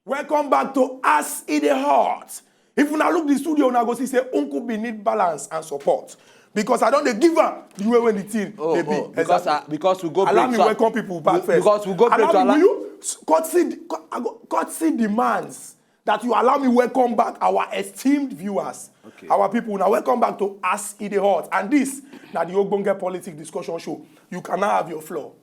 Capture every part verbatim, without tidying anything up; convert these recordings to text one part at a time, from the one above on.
Welcome back to As E Dey Hot. If una look the studio, una go see say Uncle B need balance and support, because I don dey give am the way wey the thing Oh, dey be. oh, because, uh, because we go Allow break, me so welcome people back be- first. because we go break Allow to me, allow- will you s- cut see the, cut, I go, cut see demands that you allow me welcome back our esteemed viewers. Okay. Our people, now welcome back to As E Dey Hot. And this, now the Ogbonge Politic Discussion Show. You can now have your floor.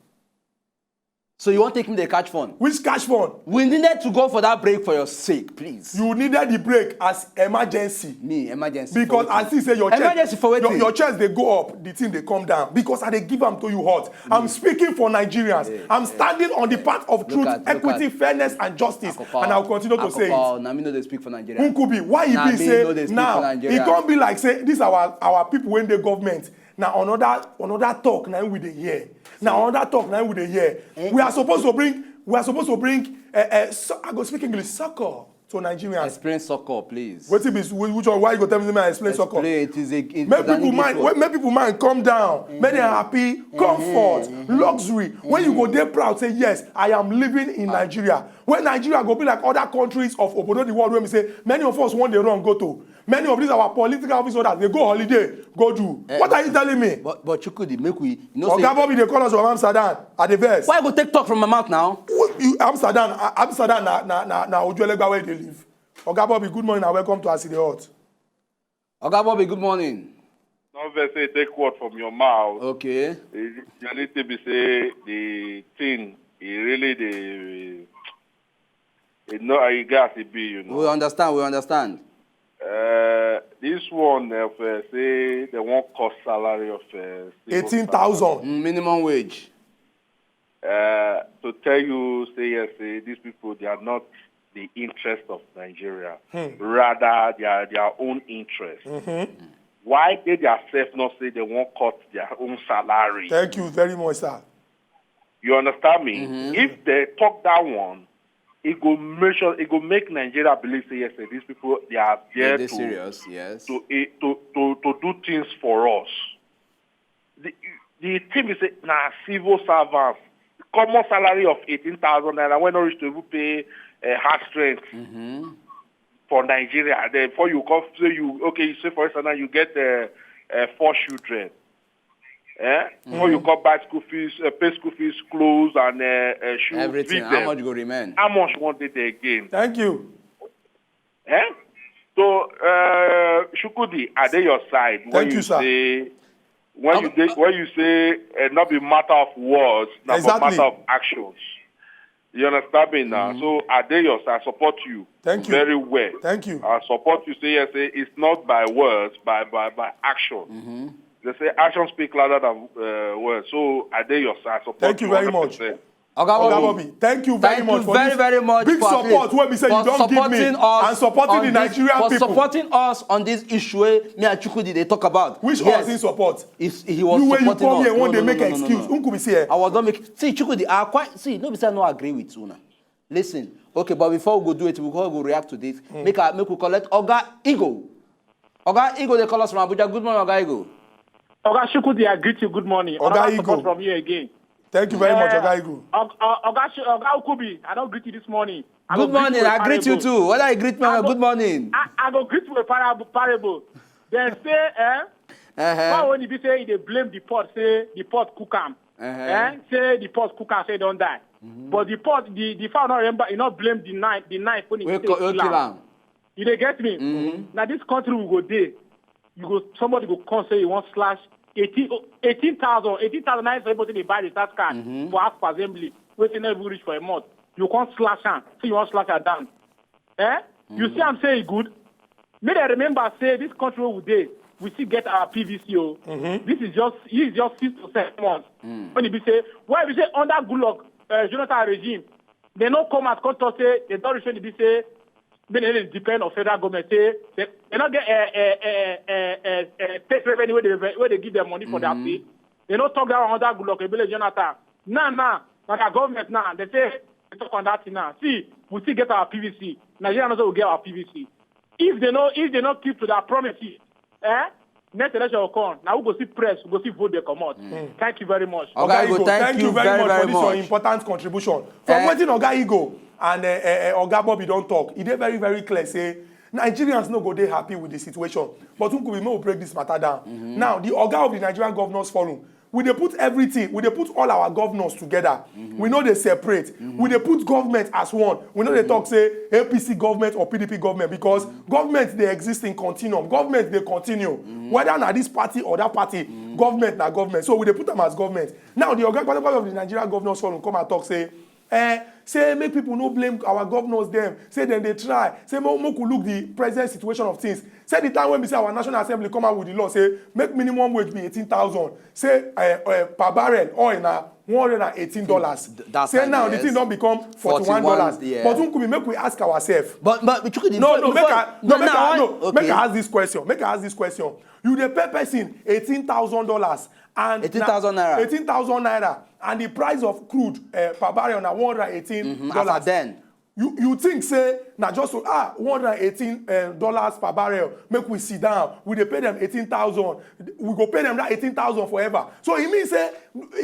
So you wan take me dey catch phone? Which catch phone? We needed to go for that break for your sake, please. You needed the break as emergency. Me, emergency. Because for I wetin? See say your chest, Emergency for your, wetin? Your chest dey go up, the thing dey come down. Because I dey give am to you hot. I'm speaking for Nigerians. I'm standing on the path of truth, Look at, look equity, at. Fairness, and justice, Akokor, and I will continue to say Akokor, it. Na me no dey speak for Nigeria. Nkubi, why you Na be me say no dey speak now for e Nigeria. Come be like say this our our people wey dey government na another another talk na we dey hear. Na another talk na we dey hear. We are supposed to bring we are supposed to bring uh, uh, so, I go speak English, succor to Nigerians. Explain succor, please. Wetin be which one? Why you go tell me say make I explain succor? Explain. It is a. It Make is an people English mind, word. Make people mind come down. Make dem happy, comfort, luxury. When you go dey proud, say yes, I am living in Nigeria. When Nigeria go be like other countries of obodo the world, wey we say many of us wan dey run go to. Many of these our political office holders dey go holiday, go do. What are you telling me? But but Chukwudi, make we, you know say. Oga Bobby dey call us from Amsterdam. I dey vex. Why you go take talk from my mouth now? Who, you, Amsterdam, uh, Amsterdam na na na na Ojuelegba wey dey live. Oga Bobby, good morning and welcome to As E Dey Hot. Oga Bobby, good morning. No vex say take word from your mouth. Okay. The reality be say the thing, e really dey, e no, e get as e be, you know. We understand. We understand. Uh, this one of uh, say they wan cut salary of uh, civil Eighteen thousand. Mm, minimum wage. Uh, to tell you, say yes, say these people, they are not the interest of Nigeria. Rather, they are their own interest. Why they themselves not say they wan cut their own salary? Thank you very much, sir. You understand me? If they talk that one, it go make sure, it go make Nigeria believe say yes, say these people, they are there Dey to serious, yes. to, eh, to to to do things for us. The the thing is say na civil servants, common salary of eighteen thousand naira wey no reach to even pay uh, house rent for Nigeria. Then before you come say you, okay, you say for instance now you get uh, uh, four children. Eh? Before you come buy school fees, uh, pay school fees, clothes and uh, uh, shoes, Everything. feed How them. Much go remain? How much won't they dey again? Thank you. Eh? So, uh, Chukwudi, I dey your side when Thank you you, sir. Say when you Okay. dey, when you say uh, not be matter of words, na Exactly. Matter of actions. You understand me now? So I dey your side, I support you. Thank you. Very well. Thank you. I support you. Say yes, say it's not by words, by by by action. They say actions speak louder than uh, words. So I dey your side. I support Thank you very much. Hundred percent. Oga Oga Bobby. Bobby, thank you very Thank much you for very, this very much big for support wey be say you for don give me supporting us and supporting on the this- Nigerian for people. Supporting us on this issue wey me and Chukwudi dey talk about. Which Yes. Us he support? Is- he was You wey you supporting come us. Here, No, wan no, dey no, make no, no, excuse. no. Nkubi see here. I was not making. See, Chukwudi, I quite see. No, be say I no agree with una. Listen, okay, but before we go do it, we go, go react to this. Make I make we collect Oga Igo. Oga Igo dey call us from Abuja. Good morning, Oga Igo. Oga Chukwudi, I greet you. Good morning. Oga Another Igo. Support from you again. Thank you very much, Eh, Oga Igo. Og- uh, Oga Sh- Oga Ukubi, I don't greet you this morning. I Good go greet morning. you a I greet you parable. too. Whether I greet me, I go- good morning. I, I go greet you a parable. Parable. Then say, eh? Uh-huh. How when you be say they blame the pot, say the pot cook am. Uh-huh. Eh? Say the pot cook am, say don't die. But the pot, the the fowl not remember, you not blame the knife, the knife when he We take co- we kill kill am. am. You dey get me? Now this country we go dey. You go somebody go come say you want slash eighteen, eighteen thousand, eighteen thousand nine hundred people dey buy the tax card for House of Assembly. Wey say never reach for a month. You come slash am. Say you want slash am down. Eh? You see am say e good? Make dem remember say this country wey we dey, we still get our P V C o. This is just this is just six to seven months. When e be say, why be say under Goodluck uh, Jonathan regime, they no come out come talk say they don reach when e be say make dem dey depend on federal government say they, they no get uh, uh, uh, uh, uh, uh, state revenue wey dey wey dey give them money for their pay. They no talk that one under Goodluck Ebele Jonathan. Now now na their government now they say they talk on that thing now. See, we still get our P V C. Nigeria no say we get our P V C. If they no if they no keep to their promises, eh? Next election will come. Now we go see press, we go see vote they come out. Thank you very much. Oga Igbo, thank you very, very for this your much. Important contribution. From Eh. Wetin Oga Igbo and uh, uh, Oga Bobby don talk, e dey very, very clear say Nigerians no go dey happy with the situation. But Nkubi, make we break this matter down. Now, the Oga of the Nigerian Governors Forum, we dey put everything, we dey put all our governors together. We no dey separate. We dey put government as one. We no dey talk say A P C government or P D P government, because government dey exist in continuum. Government dey continue. Whether na this party or that party, government na government. So we dey put am as government. Now, the Oga Kpatakpata of the Nigerian Governors Forum come and talk say, eh, say make people no blame our governors dem. Say dem dey try. Say make, make we look the present situation of things. Say the time when we say our National Assembly come out with the law, say make minimum wage be eighteen thousand. Say uh, uh, per barrel oil na one hundred and eighteen dollars. Th- that Say time, now the yes. thing don become forty-one dollars. Forty-one, yeah. But Nkubi, make we ask ourselves. But but Chukwudi, No, before- no, make before- I, no, make now I, I no, want- make okay. I ask this question. Make I ask this question. You dey pay person eighteen thousand dollars and Eighteen thousand naira. Eighteen thousand naira, and the price of crude uh, per barrel na one hundred eighteen Mhm, as dollars. at then. You you think say na just to, ah, one hundred eighteen uh, dollars per barrel, make we sit down, we dey pay them eighteen thousand, we go pay them that eighteen thousand forever. So e mean say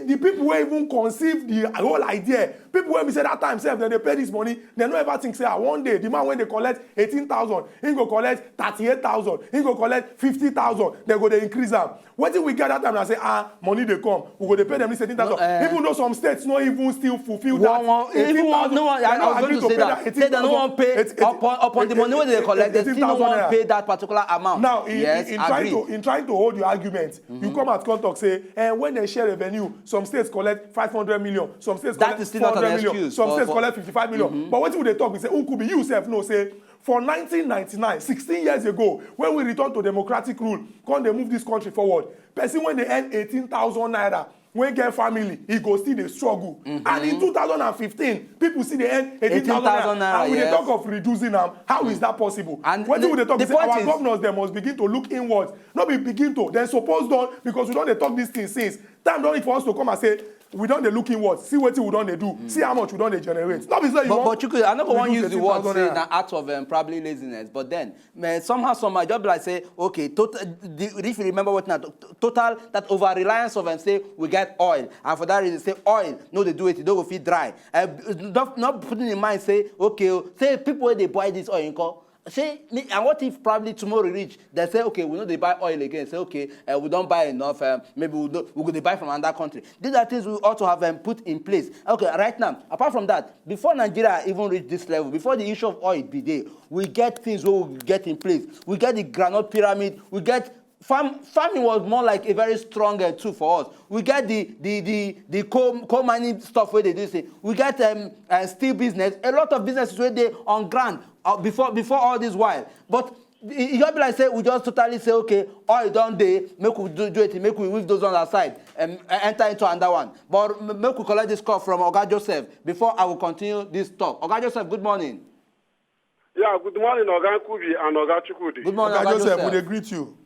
the people wey even conceive the whole idea, people wey be say that time sef dem dey pay this money, dem no ever think say, ah, one day the man wey dey collect eighteen thousand, he go collect thirty-eight thousand, he go collect fifty thousand, dem go dey increase am. Wetin we get that time na say, ah, money dey come, we go dey pay them this eighteen thousand. No, eh. Even though some states no even still fulfill One- that one- even eighteen thousand, one- no one- dem I no was going agree to to say pay that. that Say dem no wan pay eighteen thousand. upon upon the money wey dem collect, dem still no Eighteen thousand wan naira. Pay that particular amount. Now, in, Yes, in, in trying agree. To in trying to hold your argument, you come out come talk say, eh, when they share revenue, some states collect five hundred million, some states That collect is still not an four hundred million, excuse some for- states for- collect fifty-five million. But wetin we dey talk be say, Nkubi, you sef know say for nineteen ninety-nine, sixteen years ago, when we return to democratic rule, come dey move this country forward, person wey dey earn eighteen thousand naira, wey get family, e go still dey struggle. And in two thousand and fifteen, people still dey earn eighteen thousand Eighteen thousand naira, naira, and we dey yes. Talk of reducing am. How is that possible? And Wetin the- we dey talk the be say point our is governors dem must begin to look inward. No be begin to, dem suppose don, because we don dey talk this thing since. Time don reach for us to come and say we don dey look inward, see wetin we don dey do, see how much we don dey generate. No be say you But, wan but Chukwudi, I no go wan reduce use the word eighteen thousand say naira. Na act of um, probably laziness, but then man, somehow somehow just be like say, okay, total, the, if you remember what na to- total that over reliance of um, say we get oil, and for that reason say oil no dey do it, e no go fit dry. Uh, not, not putting in mind say, okay, oh, say people wey dey buy this oil nko, say me, and what if probably tomorrow reach, they say, okay, we no dey buy oil again, say, okay, uh, we don buy enough, um, maybe we, no, we go dey buy from another country. These are things we ought to have um, put in place. Okay, right now, apart from that, before Nigeria even reach this level, before the issue of oil be there, we get things wey we get in place. We get the groundnut pyramid, we get farm. Farming was more like a very strong uh, tool for us. We get the the the the coal, coal mining stuff wey dey do this thing. We get um, uh, steel business, a lot of businesses wey dey on ground uh, before before all this while. But e e just be like say we just totally say, okay, oil don dey, make we do do it, make we leave those ones aside and uh, enter into another one. But m- make we collect this call from Oga Joseph before I will continue this talk. Oga Joseph, good morning. Yeah, good morning, Oga Nkubi and Oga Chukwudi. Good morning, Oga Oga Joseph, Joseph. We dey greet you.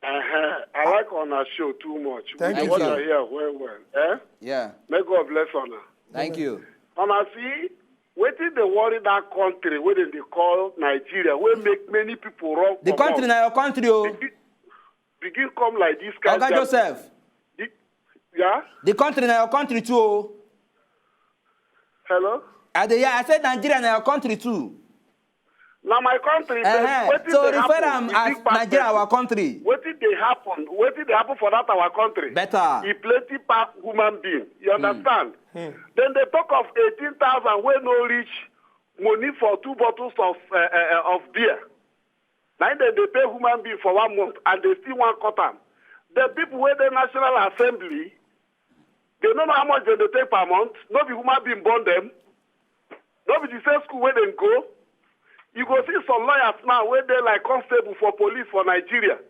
Uh-huh. I like on our show too much. Thank We you, watch sir. Her here well, well. Eh? Yeah, May God bless on her. Thank you. On our see, wetin dey worry that country wey dem dey call Nigeria, wey make many people run The comot, country na your country o. begin, begin come like this kind Oga thing. Joseph, The- yeah? The country na your country too o. Hello? I dey hear, I said Nigeria na your country too. Na my country. Uh-huh. But wetin So dey refer happen, am the as big bad Nigeria, person, our country. Wetin dey happen? Wetin dey happen for that our country? Better. E plenty pass human being. You understand? Then they talk of eighteen thousand wey no reach money for two bottles of uh, uh, of beer. Na im dem dey pay human being for one month and they still wan cut am. The people wey dey National Assembly, they no know how much dem dey take per month. No be human being born them. No be the same school wey dem go. You go see some lawyers now wey dey like constable for police for Nigeria.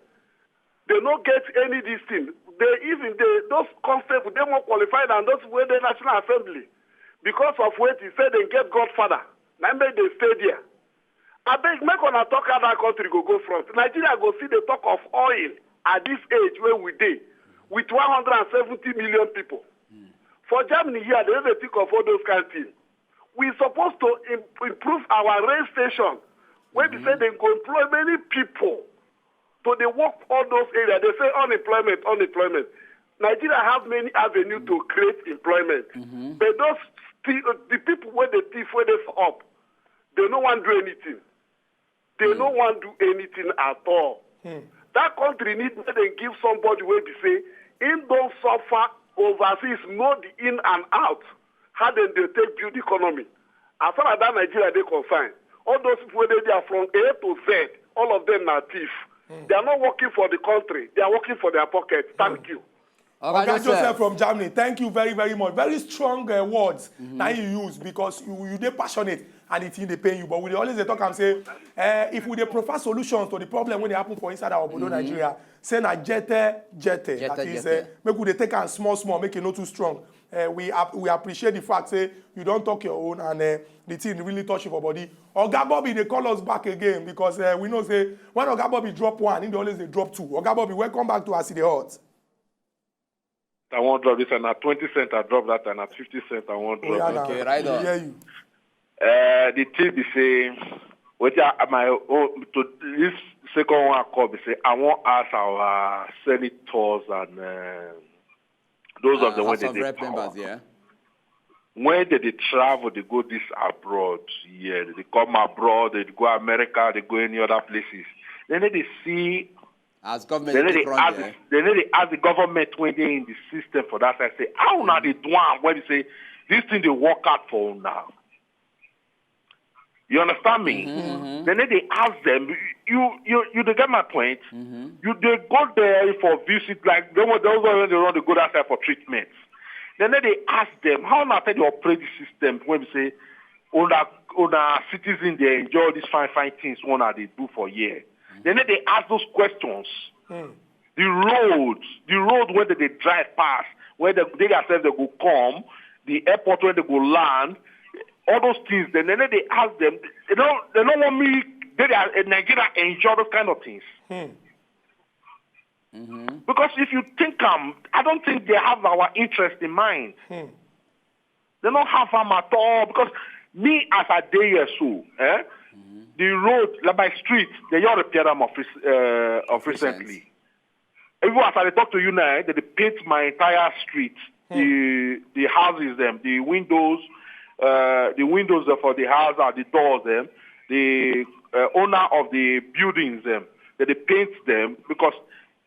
They no get any this thing. They even dey, those constable dey more qualified than those wey dey National Assembly because of wetin, say dem get godfather. Na im make dem stay there. Abeg, make una talk how that country go go front. Nigeria go still dey talk of oil at this age wey we dey with one hundred and seventy million people. For Germany here, they no dey think of all those kind things. We suppose to im- improve our rail station wey be say dem go employ many people. to dey work all those areas. They say unemployment, unemployment. Nigeria have many avenues to create employment. But those still, the people wey dey thief, wey dey up, they no wan do anything. They no wan do anything at all. That country need make dem give somebody wey be say him don suffer overseas, know the in and out, how dem dey take build economy. As far as that Nigeria dey concerned, all those people wey dey there from A to Z, all of them na thief. They are not working for the country. They are working for their pocket. Thank you. Oga Joseph from Germany, thank you very, very much. Very strong uh, words that you use because you, you dey passionate and the thing dey pain you. But we dey always dey talk and say, uh, if we dey prefer solutions to the problem wey dey happen for inside our obodo Nigeria, say na jete, jete. Jete, That is, jete. Uh, make we dey take am small, small, make e no too strong. Uh, we ap- we appreciate the fact say you don talk your own and uh, the thing really touch you for body. Oga Bobby dey call us back again because uh, we know say when Oga Bobby drop one, he dey always dey drop two. Oga Bobby, welcome back to As E Dey Hot. I wan drop this and na twenty cent I drop that and na fifty cent I wan drop. Oya This. now. Okay, right We on. Hear you. Uh, the thing be say, wetin I, my own to this second one I call be say I wan ask our senators and uh, those of Uh, them wey House dey of dey Rep power. members, yeah. When they dey travel, they go this abroad, yeah, they come abroad, they go America, they go any other places. Then they see As government Then dey they take run ask, there. then they ask the government wey dey in the system for that side say how una dey do am when they say this thing dey work out for una. You understand me? Then they ask them, you you you dey get my point. You dey go there for visit like they were those wey dey run dey go that side for treatment. Then they ask them how una take dey operate the system when we say una una citizens dey enjoy all these fine fine things wey una dey do for here. Then they ask those questions. The road, the road where they, they drive past, where they, they themselves they go come, the airport where they go land, all those things. Then, then they ask them, they don't, they don't want me. They, they are in Nigeria enjoy those kind of things. Because if you think um, I don't think they have our interest in mind. They don't have them at all because me as I dey here so, eh? The road, like my street, they all repair them of, rec- uh, of Recent. Recently. Even as I dey talk to you now, eh, they dey paint my entire street, the the houses, them, the windows, uh, the windows for the house and the doors, them, the uh, owner of the buildings, them, they dey paint them because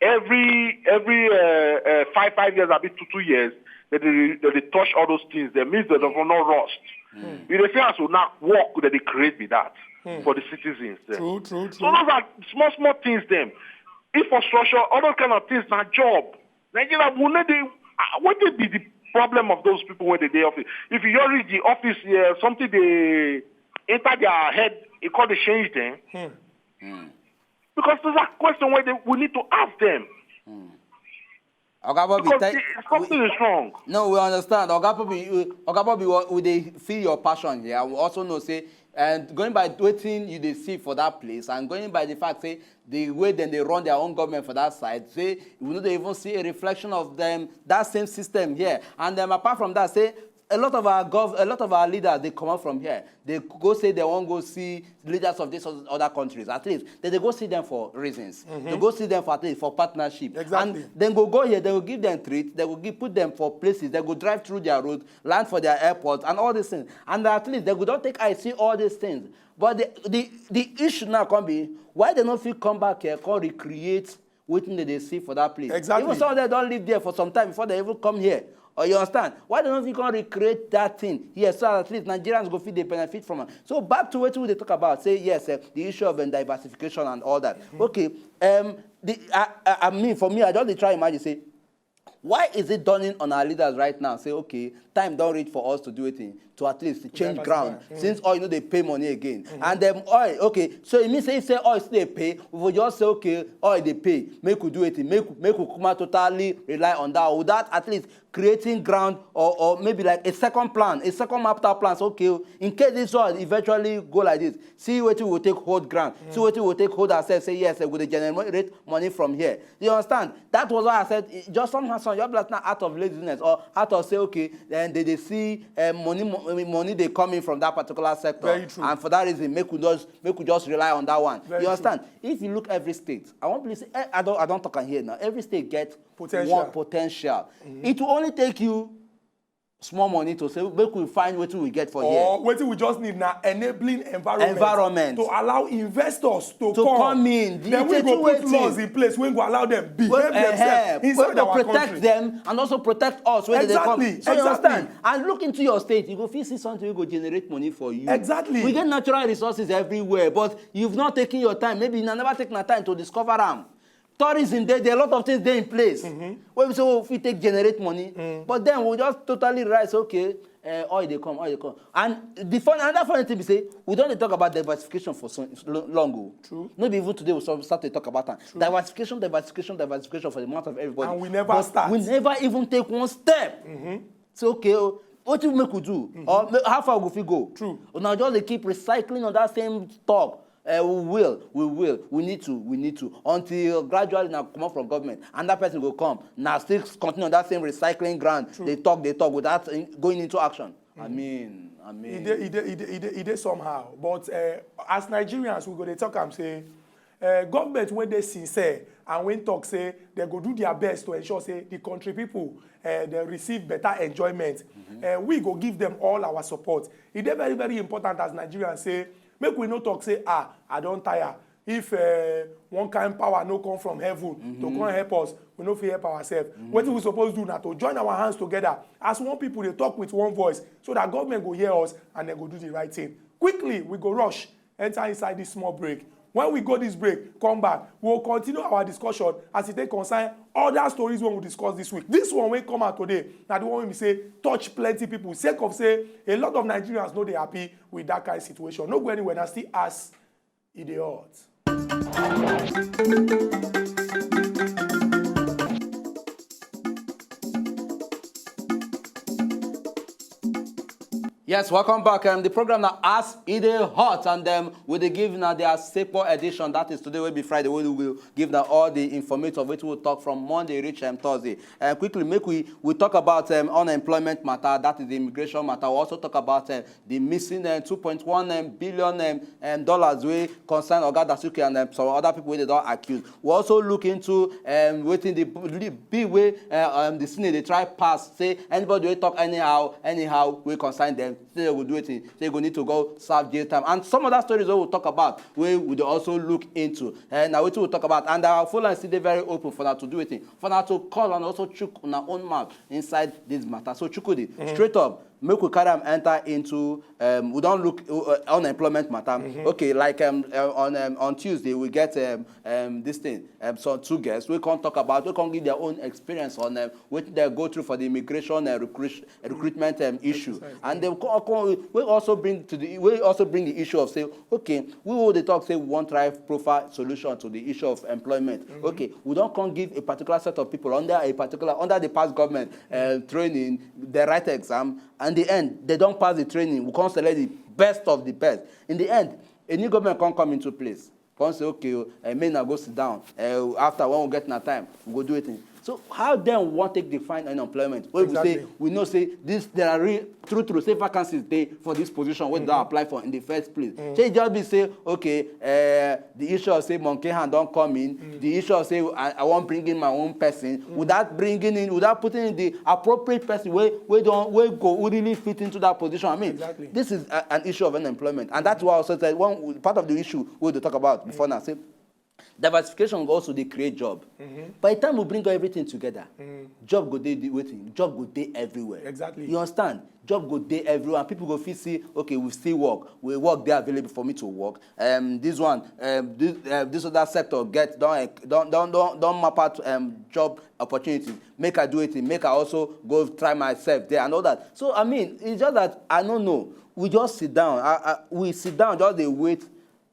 every every uh, uh, five five years, abi two two years, they dey they dey touch all those things. Them means they don't not rust. You dey see as we now work that they create be that for the citizens. Them. True, true, So true. those are small small things. Them infrastructure, all those kind of things na job. Nigeria, we no dey. Uh, what dey be the problem of those people when they dey office? If you reach the office, uh, something they enter their head, it call they change them. Because those are questions where they, we need to ask them. Oga Bobby, Because thank- the- something is wrong. No, we understand. Oga Bobby, you- Oga Bobby, we, we dey feel your passion here. We also know say, and going by wetin you dey see for that place, and going by the fact say the way dem dey run their own government for that side, say we no dey even see a reflection of them that same system here. And then apart from that, say a lot of our gov, a lot of our leaders dey comot from here. They go say they wan go see leaders of these other countries. At least they dey go see them for reasons. They go see them for at least for partnership. Exactly. And then go go here, they go give them treat, they go give put them for places, they go drive through their road, land for their airport, and all these things. And at least they go don take eye see all these things. But the the the issue now come be why they no fit come back here, come recreate wetin they dey see for that place. Exactly. Even some of them don live there for some time before they even come here. Or you understand? Why they no fit come recreate that thing here so at least Nigerians go fit dey benefit from am? So back to wetin we dey talk about, say yes, eh, the issue of um, diversification and all that. Okay, um, the, I, I, I mean, for me, I just dey try imagine say, why is it dawning on our leaders right now? Say, okay, time don reach for us to do wetin to at least change Diversify. Ground since oil no dey pay money again. And then oil, okay, so e mean say if say oil still dey pay, we go just say okay, oil dey pay, make we do wetin, make make we come out totally rely on that without at least creating ground or or maybe like a second plan, a second master plan. Say okay, in case this oil eventually go like this, see wetin we go take hold ground, see wetin we go take hold ourselves. Say yes, we dey generate money from here. You understand? That was why I said it just somehow some your black now out of laziness or out of say okay, then they dey see uh, money mo- I mean, money dey come in from that particular sector. Very true. And for that reason, make we just make we just rely on that one. Very You true. Understand? If you look every state, I wan believe say, eh, I don I don talk am here now. Every state get Potential. One potential. It will only take you small money to say make we find wetin we get for here. Or wetin we just need na enabling environment, Environment. To allow investors to, To come in. Then we It's a go put two-way laws thing. In place wey go allow them behave Well, themselves eh, inside to our protect country. Them and also protect us when they come. Exactly, So you exactly. Understand? And look into your state, you go fit see something wey go generate money for you. Exactly. We get natural resources everywhere, but you've not taken your time. Maybe you never take na time to discover am. Tourism dey there, a lot of things dey in place. Mm-hmm. Wey we say, oh, we take generate money, Mm. But then we just totally realize, okay, uh, oil dey come, oil dey come. And the fun, another funny thing be say we don dey talk about diversification for so lo- long o. True. No be even today we start start to talk about am. Diversification, diversification, diversification for the mouth of everybody. And we never But start. We never even take one step. Mm-hmm. Say, okay o, wetin make we do? Or ma- how far we go fit go? True. Una just dey keep recycling on that same talk. Uh, we will, we will, we need to, we need to, until gradually na comot from government, another person go come, na still continue on that same recycling ground. Dey talk, dey talk without in- going into action. I mean, I mean. E dey, e dey, e dey, e dey, e dey somehow. But uh, as Nigerians, we go dey talk am say uh, government wey dey sincere and wey talk say they go do their best to ensure say the country people uh, they receive better enjoyment. Uh, we go give them all our support. E dey very, very important as Nigerians say make we no talk say, ah, I don tire. If uh, one kind power no come from heaven to come help us, we no fit help ourselves. Wetin we suppose do na to join our hands together as one people dey talk with one voice so that government go hear us and dem go do the right thing. Quickly, we go rush enter inside this small break. When we go this break, come back, we will continue our discussion as e take concern other stories wey we discuss this week. This one wey come out today na the one wey be say touch plenty people sake of say a lot of Nigerians no dey happy with that kind situation. No go anywhere, na still as e dey hot. Yes, welcome back. Um, the program now as e dey hot, and um, we dey give now the Asepo edition. That is today will be Friday. We will give now all the information of which we will talk from Monday reach um, Thursday. And quickly, make we we talk about um, unemployment matter. That is the immigration matter. We also talk about um, the missing um, two point one um, billion um, um, dollars wey concern Oga Dasuki and um, some other people wey they don accuse. We also look into um, wetin the bill wey uh, um, the Senate dey try pass, say anybody wey talk anyhow, anyhow wey concern them, say they go do wetin, say they go need to go serve jail time. And some other stories wey we talk about, wey we dey also look into. Uh, na wetin we talk about. And our phone line still dey very open for una to do wetin, for una to call and also chook una own mouth inside this matter. So Chukwudi, straight up, make we carry am enter into um, we don look uh, unemployment matter. Okay, like um, uh, on um, on Tuesday we get um, um, this thing, um, some two girls wey come talk about, wey come give their own experience on um, wetin dem go through for the immigration uh, recruit, recruitment um, issue. And dem come, come wey also bring to the wey also bring the issue of say, okay, we wey dey talk say we wan try profile solution to the issue of employment. Okay, we don come give a particular set of people under a particular, under the past government uh, training, the right exam, and the end, they don pass the training. We come select the best of the best. In the end, a new government come come into place. Come say, okay, uh, make una go sit down. Uh, after, when we get na time, we go do wetin. So how then we wan take define unemployment? Wey we say, Exactly. We know say this, there are real, true true say vacancies dey for this position wey don apply for in the first place. Say e just be say, okay, uh, the issue of say monkey hand don come in, the issue of say I, I wan bring in my own person, without bringing in, without putting in the appropriate person wey wey don wey go really fit into that position. I mean, Exactly. This is a, an issue of unemployment, and that's why I also said one part of the issue we dey talk about before now say diversification go also dey create job. By the time we bring everything together, job go dey the wetin, job go dey everywhere. Exactly. You understand? Job go dey everywhere, and people go fit see, okay, we still work, we work dey available for me to work. Um, this one, um, this, uh, this other sector get don don don don don map out um, job opportunities. Make I do it, make I also go try myself there and all that. So I mean, it's just that I don't know. We just sit down. I, I, we sit down, just dey wait,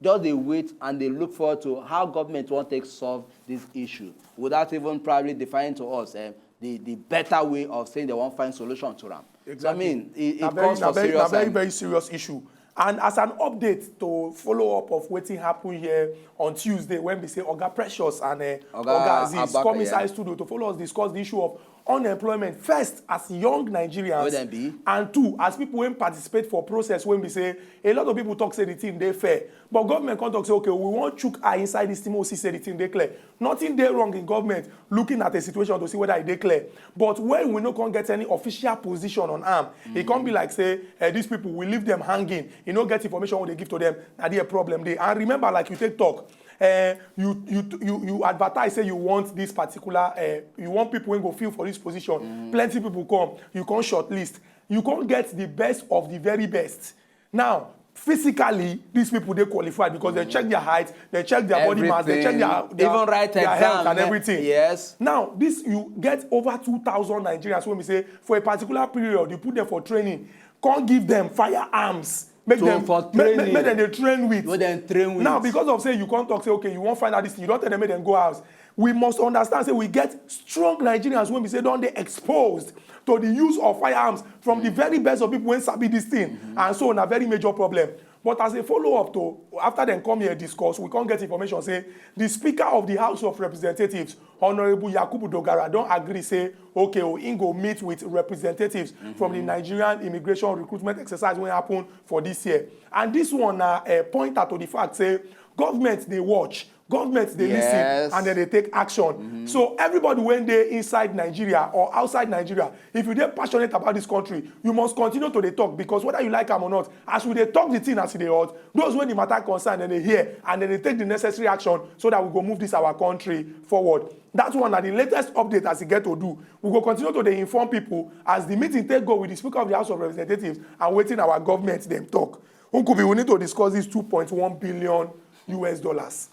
just dey wait, and dey look forward to how government wan take solve this issue without even probably defining to us um, the the better way of saying they wan find solution to am. So I Exactly. mean, it, Na it very, calls na for very, serious. na very, um, very serious issue. And as an update to follow up of wetin happen here on Tuesday, when we say Oga Precious and uh, Oga Oga Aziz Abaka, come yeah. Inside studio to follow us discuss the issue of unemployment, first as young Nigerians, Wey dem be? And two as people wey participate for process wey be say a lot of people talk say the thing dey fair, but government come talk say, okay, we wan chook eye inside this thing, make we see say the thing dey clear. Nothing dey wrong in government looking at a situation to see whether e dey clear, but when we no come get any official position on am, e come be like say, eh, these people, we leave them hanging, e no get information wey dey give to them, na there problem dey. And remember, like you take talk, eh, you you you you advertise say you want this particular, eh, you want people wey go fill for this position. Plenty people come, you come shortlist, you come get the best of the very best. Now, physically, these people dey qualified because they check their height, they check their body mass, they check their, Everything. their, Even write their exam, health and eh, everything. Yes. Now, this, you get over two thousand Nigerians wey be say for a particular period you put them for training, come give them firearms, make To, them for make, make, training. Make them dey train with. Wey dem train with. Now, because of say you come talk say, okay, you wan find out this thing, you don tell them make dem go house. We must understand say we get strong Nigerians wey be say don dey exposed to the use of firearms from the very best of people wey sabi this thing, and so na very major problem. But as a follow up to, after dem come here discuss, we come get information say the Speaker of the House of Representatives, Honourable Yakubu Dogara, don agree say, okay, o, im go meet with representatives from the Nigerian immigration recruitment exercise wey happen for this year. And this one na, eh, pointer to the fact say government dey watch, government dey Yes. Listen, and then they take action. So everybody wey dey inside Nigeria or outside Nigeria, if you dey passionate about this country, you must continue to dey talk, because whether you like am or not, as we dey talk the thing as e dey hot, those wey the matter concern, then they hear and then they take the necessary action so that we go move this our country forward. That one na the latest update as e get to do. We go continue to dey inform people as the meeting take go with the Speaker of the House of Representatives and wetin our government dem talk. Nkubi, we need to discuss this two point one billion U S dollars.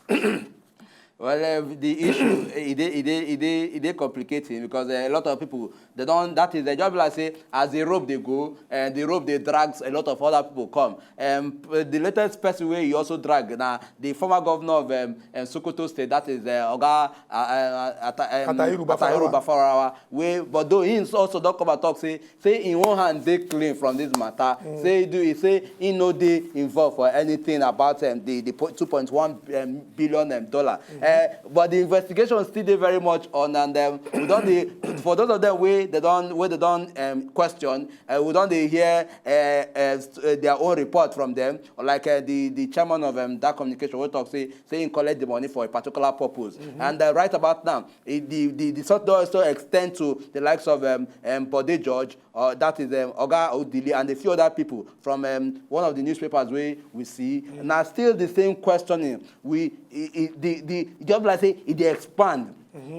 Well, uh, the issue, eh, e dey e dey e dey e dey complicating because, uh, a lot of people, they don, that is, they just be like say as the rope dey go, and the rope dey drag a lot of other people come. Um, p- the latest person wey e also drag na the former governor of, um, um, Sokoto State, that is, uh, Oga, uh, uh, Ata- um, Atahiru Bafarawa. Bafarawa. Wey, but though he also don come and talk say say im own hand dey clean from this matter. Say e do e say he no dey involved for anything about, um, the the po- two point one, um, billion, um, dollar. Uh, but the investigation still dey very much on, and, um, we don dey for those of them wey they don wey they don, um, question. Uh, we don dey hear, uh, uh, s- uh, their own report from them. Like, uh, the the chairman of, um, that communication wey talk say say he collect the money for a particular purpose. And, uh, right about now, it, the, the the sort don also extend to the likes of, um, um, Bode George, uh, that is, um, Oga Odili, and a few other people from, um, one of the newspapers wey we see. Na still the same questioning. We e, e, the the e just be like say e dey expand.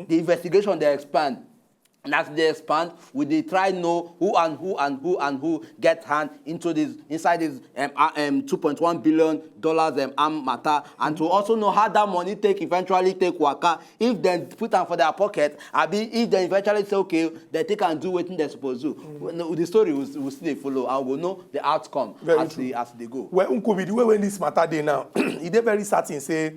The investigation dey expand. And as they expand, we dey try know who and who and who and who get hand into this, inside this, um, uh, um, two point one billion dollars, um, arm matter, and to also know how that money take eventually take waka, if dem put am for their pocket, abi if dem eventually say, okay, they take and do wetin they suppose do. Well, no, the story will, will still dey follow, and we go know the outcome Very as true. the as they go. Well, Nkubi, the way when this matter dey now, e dey very certain say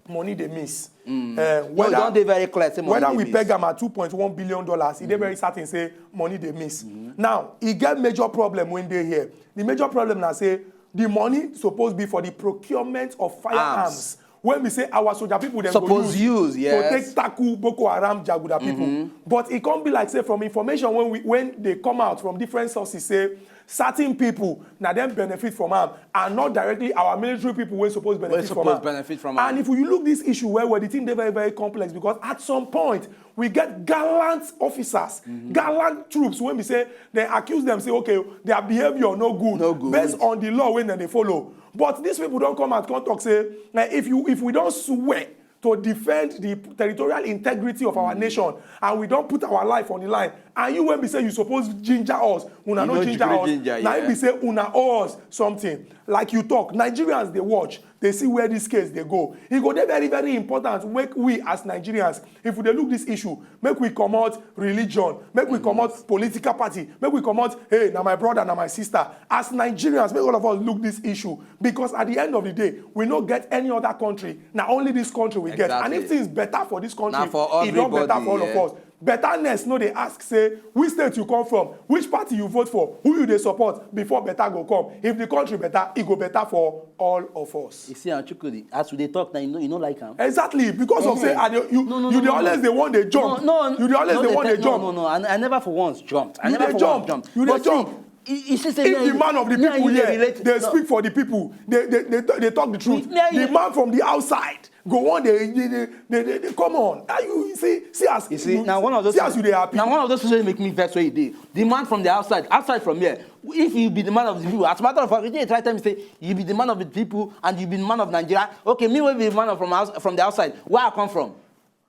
money dey miss. Uh, No, e don dey very clear say money whether dey we miss. Peg am at two point one billion dollars, e dey very certain say money dey miss. Now, e get major problem wey dey here. The major problem na say the money suppose be for the procurement of firearms. When we say our soldier people dem go Suppose use, yes. To take tackle Boko Haram jaguda people, but e come be like say from information when we when they come out from different sources say certain people na dem benefit from am and not directly our military people wey suppose benefit from suppose am. Benefit from am. And if you look this issue well well, the thing dey very very complex because at some point we get gallant officers, gallant troops wey be say dem accuse dem say okay, their behaviour no good, No good. Based on the law wey dem dey follow. But these people don come out come talk say, eh, if you if we don swear to defend the territorial integrity of our nation and we don put our life on the line, and you wey be say you suppose ginger us, una You no no ginger gree us, ginger, na yeah. Im be say una owe us something. Like you talk, Nigerians dey watch, dey see where this case dey go. E go dey very very important make we as Nigerians, if we dey look this issue, make we comot religion, make we comot political party, make we comot, hey, na my brother, na my sister. As Nigerians, make all of us look this issue, because at the end of the day, we no get any other country, na only this country we get. And if Exactly. Things better for this country, Na for e don better everybody, for all of yeah. Us. Betterness no dey ask say which state you come from, which party you vote for, who you dey support before better go come. If the country better, e go better for all of us. You see, and Chukwudi, as we dey talk now, you know, you no like am. Exactly, because of say, I dey, you, No, no, you no, dey no, always no. dey wan dey jump. No, no, You dey always no, dey dey wan tell- dey no, jump. no, no, I, I never for once jump. I You never dey for jump. once jump. You But dey see, jump. You, you see, say If me the and man of the me and people you dey here, relate. they No. speak for the people. They, they, they, they talk the truth. Me and The you man from the outside go on. They, they, they, they, they, they come on. Are you see? See as You see, now one of those see as you dey happy. Now one of those things wey make me vex wey you dey. The man from the outside, outside from here. If you be the man of the people, as a matter of fact, you dey try tell me say you be the man of the people and you be the man of Nigeria. Okay, me wey be the man of from house, from the outside, where I come from?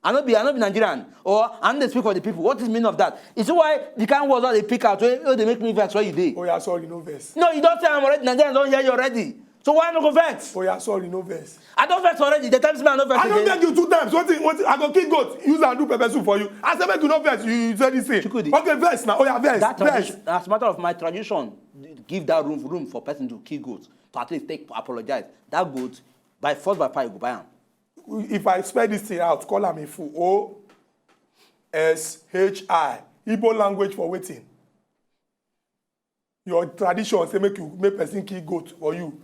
I no be, I no be Nigerian, or I no dey speak for the people. What is meaning of that? You see why the kind words wey dey pick out wey wey dey make me vex wey you dey? Oh yeah, sorry, no vex. No, you don tell am already. Nigerians don hear you already. So why I no go vex? Oh yeah, sorry, no vex. I don vex already. They tell me say I no vex I don again. beg you two times. Wetin, wetin? I go kill goat, use am do pepper soup for you. I say make you no vex, you, you say this thing. Chukwudi, Okay, vex now. Oh yeah, vex, that vex. tradition, as a matter of my tradition, give that room room for person to kill goat, to at least take apologize. That goat, by force by fire, you go buy am. If I spell this thing out, call am a fool. O S H I. Igbo language for wetin? Your tradition say make you, make person kill goat for you.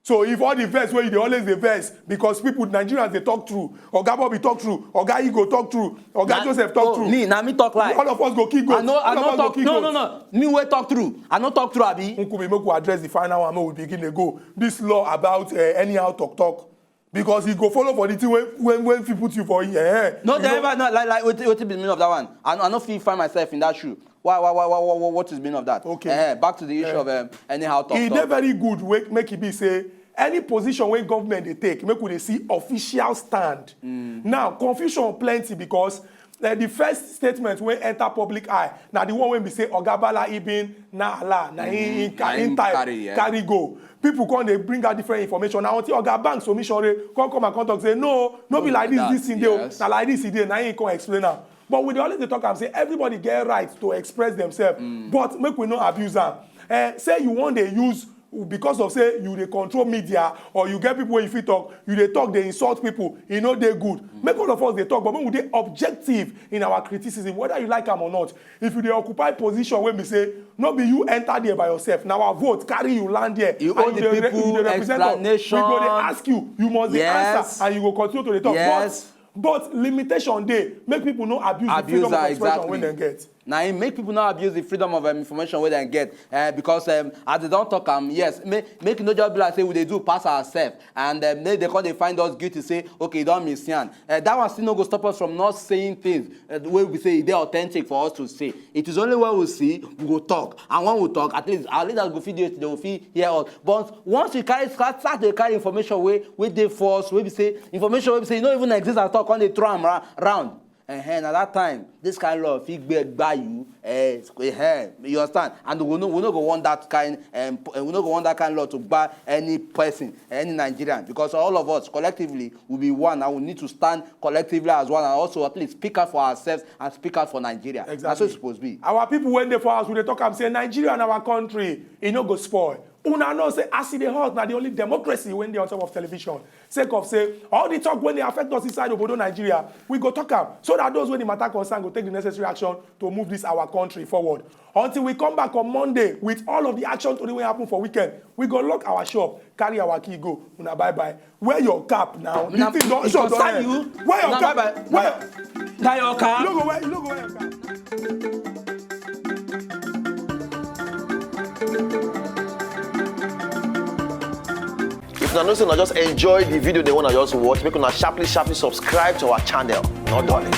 So if all the vex wey you dey always dey vex because people, Nigerians, dey talk true, Oga Bobby talk true, Oga Igwe talk true, Oga Na- Joseph talk oh, true, me, na me talk lie. all of us go kill goat. I no, I All of no us go talk. kill No, goat. no, no. Me wey talk true. I no talk true, abi? Nkubi, make we address the final one, make we begin dey go. This law about, eh, anyhow talk talk. Because he go follow for the thing when, when, when fit put you for here. Eh. No, You dey know- ever, no, like, like, wetin, wetin be the meaning of that one? I, I no fit find myself in that shoe. Why, why, why, why, why, why, what is the meaning of that? Okay. Eh, back to the issue Eh. of, um, anyhow talk E talk. dey very good wey make e be say any position wey government dey take, make we dey see official stand. Now, confusion plenty because, eh, the first statement wey enter public eye na the one wey be say Oga Bala Ibn Nala na him, him ca- Na him him type carry, yeah. carry go. People come dey bring out different information. Na until Oga Banks Omisore come come and come talk say, "No, no be No, like this, that, this thing dey o. yes. Na like this e dey." Na him come explain am. But we dey always dey talk am say everybody get right to express themselves, but make we no abuse am. Eh, say you wan dey use, because of say you dey control media or you get people wey you fit talk, you dey talk, dey insult people, e no dey good. Make all of us dey talk, but make we dey objective in our criticism, whether you like am or not. If you dey occupy position wey be say no be you enter there by yourself, na our vote carry you land there, You and owe you the dey re- people you dey represent us, we go dey explanation. ask you, you must dey Yes. answer, and you go continue to dey talk. Yes. But, but limitation dey, make people no abuse the Abuse freedom of am, expression wey exactly. dem get. Na im make people no abuse the freedom of, um, information wey dem get, eh, because, um, as they don talk am, yes, make, make e no just be like say we dey do pass ourselves, and, um, make they come dey find us guilty say, "Okay, you don misyan." Eh, that one still no go stop us from not saying things, eh, wey we say e dey authentic for us to say. It is only when we see, we go talk, and when we talk, at least our leaders go fit dey, they go fit hear us. But once you carry, start, start dey carry information wey, wey dey false, wey be say, information wey be say e no even exist at all, come dey throw am ra- round. Ehen, na that time, this kind law fit gbe-, gba you, eh, ehen, you understand? And we no, we no go want that kind, um, p-, eh, we no go want that kind law to gba any person, any Nigerian, because all of us collectively will be one, and we need to stand collectively as one, and also at least speak out for ourselves and speak out for Nigeria. That's what Exactly. it's supposed to be. Our people wey dey for house, we dey talk am say Nigeria na our country, e no go spoil. Una know say as e dey hot, na the only democracy wey dey on top of television. Sake of say all the talk wey dey affect us inside obodo Nigeria, we go talk am so that those wey the matter concern go take the necessary action to move this our country forward. Until we come back on Monday with all of the action tori wey happen for weekend, we go lock our shop, carry our key go. Una bye bye. Wear your cap now. The Una, thing don it show don concern end. you. Wear your Una cap. bye bye. Wear Na your cap. You no go wear, you no go wear your cap. If una know say una just enjoy the video, then una just watch, make una sharply, sharply subscribe to our channel. No dulling.